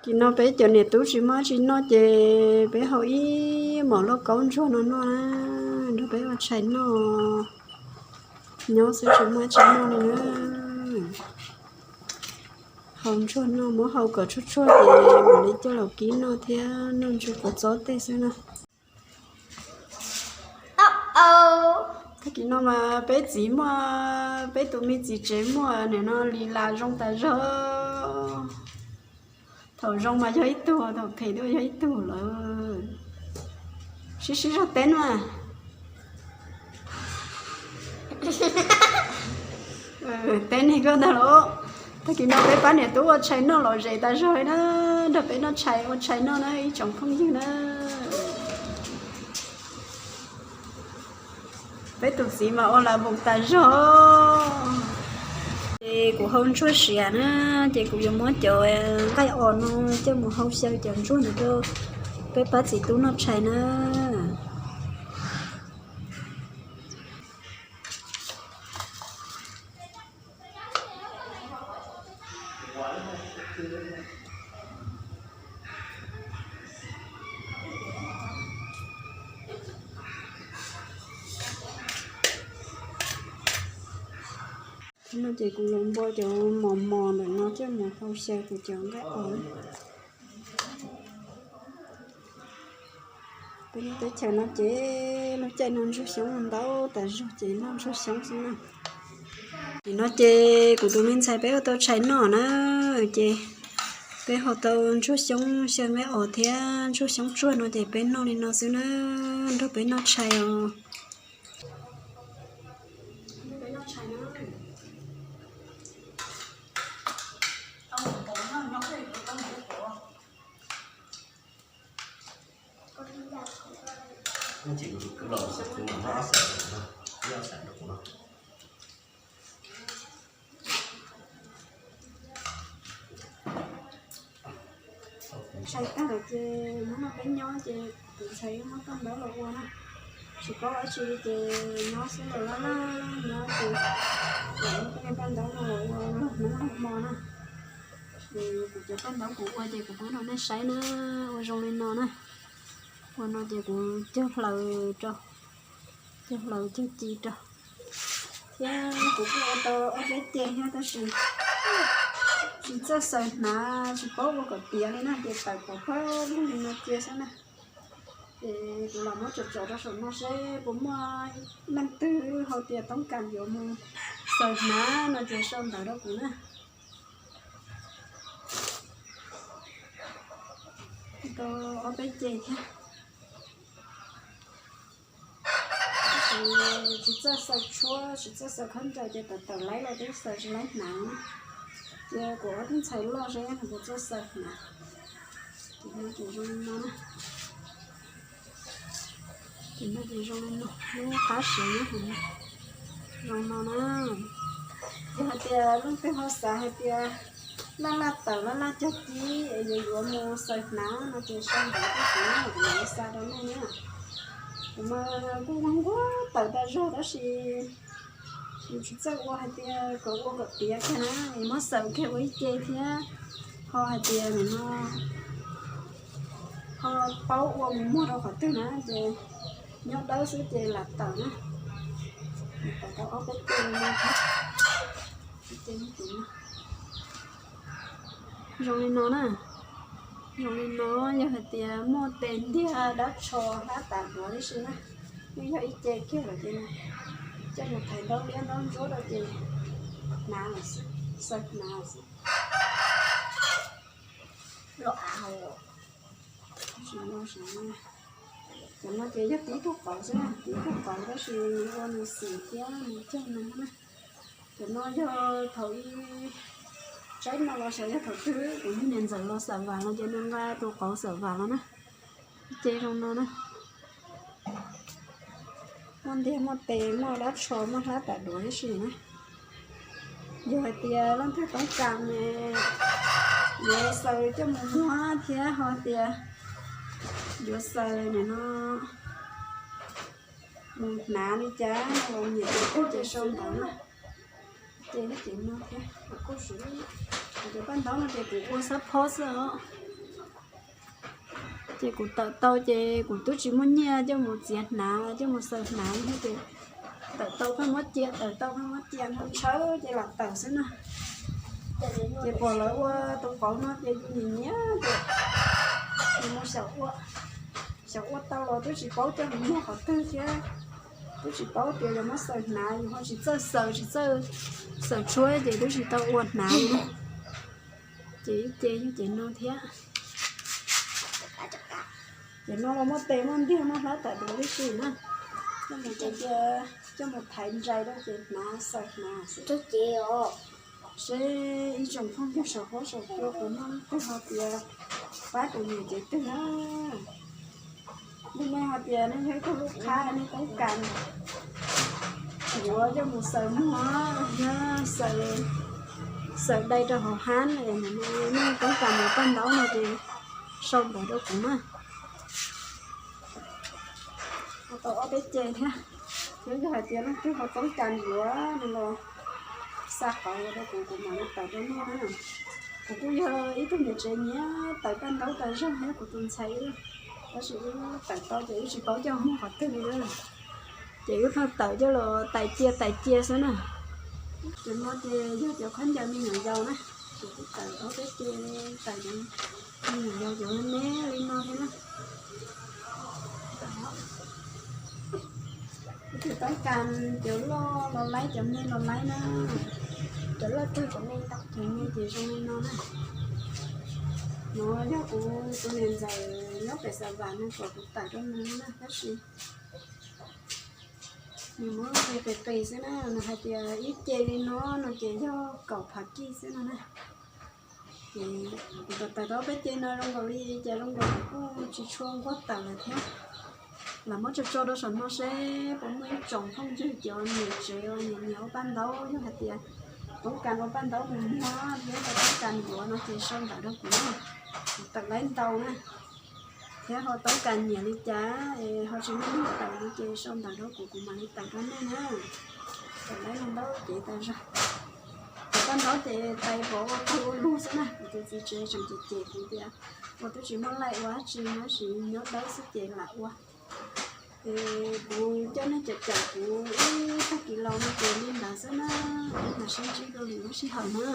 Kis no peb cov niam tub tsis muaj dab tsi noj ces peb hau ib mos lauj kaub ntsuag no noj na, nrog peb ua tshais noj. Nyob xwb tsis muaj dab tsi noj li na. Hau ntsuag noj, muab hau kom tshuaj tshuaj ces mam li coj los kib noj thiab noj ntsuag kua txob tej xwb na. Tag kis no mas peb txiv muaj, peb tus me txiv tsev muaj nim no li las zoo tas zog. Thaum zoo mas yog ib tug, thaum phem tuaj yog ib tug lawm. Sib sib zog teb na. Teb neeg koj ntag los. Tag kis no peb pab niam tub ua tshais noj lom zem tas zog li na, nrog peb noj tshais ua tshais noj na ib tsoom phooj ywg na. Peb tus txiv mas ua las voos tas zog. Ces kuv hau ntsuag siav na, ces kuv yuav muab cov nqaij os no coj mus hau xyaw cov ntsuag no rau peb pab txiv tub noj tshais na. No ces kuv yuav npua cov mos mos ntawm no coj mus hau xyaw kuv cov nqaij os. Peb lub teb chaws no ces lub caij no ntsuag xyoob ntau tas zog ces noj ntsuag xyoob xwb na. Nim no ces kuv tus me ntxhais peb ua tau tshais noj na, ces peb hau tau ntsuag xyoob xyaw nqaij os thiab ntsuag xyoob tsuag no ces peb noj li no xwb na, nrog peb noj tshais os. Tshais tag lawm ces hnub no peb nyob ces kuv ntxhais muab koj ntaub los ua na. Tsis paub dab tsi li ces nyob xwb los laj laj nyob ces kuv muab koj ntaub no los ua los hnub los hmo na. Ces kuv cov koj ntaub kuv ua ces kuv muab rau nej saib na, ua zoo li no na. Ua no ces kuv cog hlaws rau, cog hlaws cog ci rau. Thiab kuv kuj ua tau ob peb ceg thiab tab sis tsis txawj xaws hnav tsis paub ua kom tiav li na ces tawm pov phawj lug li no cia xwb na. Ces kuv los muab tsom tsom rau saum no seb puas muaj leej twg hais tias toob kas yuav mus xaws hnav no ces sau ntawv rau kuv na. Tau ob peb ceg thiab. Tsis txawj xaws tshuab tsis txawj xaws khaub ncaws ces tawm tawm laib los twb xaws tsis laib hnav. Ces kuv ob tug ntxhais loj seb puas txawj xaws hnav. Ces no ces zoo li no na. Ces no ces zoo li no, lub qab siav nyob hauv no. Zoo no na. Yog hais tias leej twg ho xav hais tias laj laj tawm laj laj cog ci es yuav yuav mus xaws hnav no ces sau ntawv rau kuv, kuv mam li xa rau nej na. Kuv mas kuj nquag nquag tawm tas zog tab sis kuv tsis txawj ua hais tias kom ua kom tiav kiag na, es muab xaws kiag ua ib ce thiab. Ho hais tias nim no ho paub ua mus muag rau qhov twg na ces nyob dawb xwb ces lam tawm na. Tawm tau ob peb ce li no thiab. Zoo li no na. Zoo li no, yog hais tias muaj tes ntiag dab tsho hlab tas duav tib si na, yeej yog ib ce kiag lawm ces coj mus thaiv ntaub liab ntaub ntsuab rau ces hnav lawm xwb, xaws hnav lawm xwb. Los av hauv. Cov no ces yog tib tug qauv xwb na, tib tug qauv tab sis ua nws xim thiab nws cog nws na. Cov no yog thaum ib tsaib no los xyov yog thaum twg kuv niag niam ntxawm los xaws vam los ces nws nqa tus qauv xaws vam los na. Ces zoo no na. Muaj ntiag muaj tes muaj dab tsho muaj hlab tas duav tib si na. Yog hais tias leej twg toob kas ne, yuav xaws coj mus muag thiab ho tias yuav xaws nim no mus hnav li cas los nyiam tus twg ces sau ntawv na. Ces no thiab, kuv cov paj ntaub no ces kuv ua xab phob xwb os. Ces kuv tawm tau ces kuv twb tsis muaj nyiaj coj mus txiav hnav, coj mus xaws hnav thiab ces tawm tau pheej muab cia, tawm tau pheej muab cia, ntshaw ntshaw ces lam tawm xwb na. Ces pom lawv ua tus qauv no ces yus nyiam nyiam ces yus mus xyaum ua, xyaum ua tau los twb tsis paub coj mus muag qhov twg thiab, twb tsis paub tias yog muab xaws hnav, yus ho tsis txawj xaws, tsis txawj xaws tshuab ces twb tsis tau ua hnav li. Ces ib ce yog ces no thiab. Ces no los muaj tes muaj ntiag muaj hlab tas duav tib si na. Coj mus, coj mus thaiv ntsais rau ces hnav xaws hnav xwb. Seb ib tsoom phooj ywg saum huab saum cua puas muaj leej twg ho tias pab kuv niam cev twg na. Lub nej ho tias nej yog ib tug lub qhab nej toob kas yuav coj mus xaws muag, yog xaws dai rau hauv hab, nej toob kas mus paj ntaub no ces sau ntawv rau kuv na. Tau ob peb ce thiab, thiab yog hais tias leej twg ho toob kas yuav no los xa qauv rau kuv, kuv mam li tawm rau nej na. Kuv kuj yog ib tug niam tsev nyiam tawm paj ntaub tas zog thiab kuv tus ntxhais, tab sis wb tawm tau ces wb tsis paub coj muag qhov twg li na. Ces wb pheej tawm coj los tais cia tais cia xwb na. Ces no ces yog cov khaub ncaws me nyuam yaus na, ces kuj tawm ob peb ce, tawm cov me nyuam yaus cov me me li no thiab na. Kuv tsis toob kas cov loj los laib, cov me los laib na. Cov loj tag cov me tau, cov me ces zoo li no na. No yog kuv tus niam ntxawm nyob pem Xav Vam no kom kuv tawm rau nws na, tab sis nws muab qis qis xwb na, nws hais tias ib ce li no no ces yog kaum phav kij xwb no na. Ces kuv tawm tau ob peb ce no zoo nkaus li cas zoo nkaus kuj tsis tshua nquag tawm lawm thiab. Lam muab tso tso rau saum no seb puas muaj ib tsoom phooj ywg cov niam tsev uas nyiam nyiam ua paj ntaub, yog hais tias toob kas ua paj ntaub mus muag thiab ho toob kas yuav no ces sau ntawv rau kuv, kuv tawm laib ntau na. Thiab ho toob kas nyiam li cas es ho tsis muaj neeg tawm no ces sau ntawv rau kuv, kuv mam li tawm rau nej na. Tawm laib los ntaub cev tas zog. Cov paj ntaub ces tais pov ua tag ua lug xwb na, kuv tus txiv tsev tseem cem cem kuv tias ua twb tsis muaj laij ua dab tsi, tab sis nyob dawb xwb ces lam ua. Es kuv coj nej caum caum kuv ib tag kis los no ces li ntawd xwb na, peb mam sib ntsib dua lwm lub sij hawm na.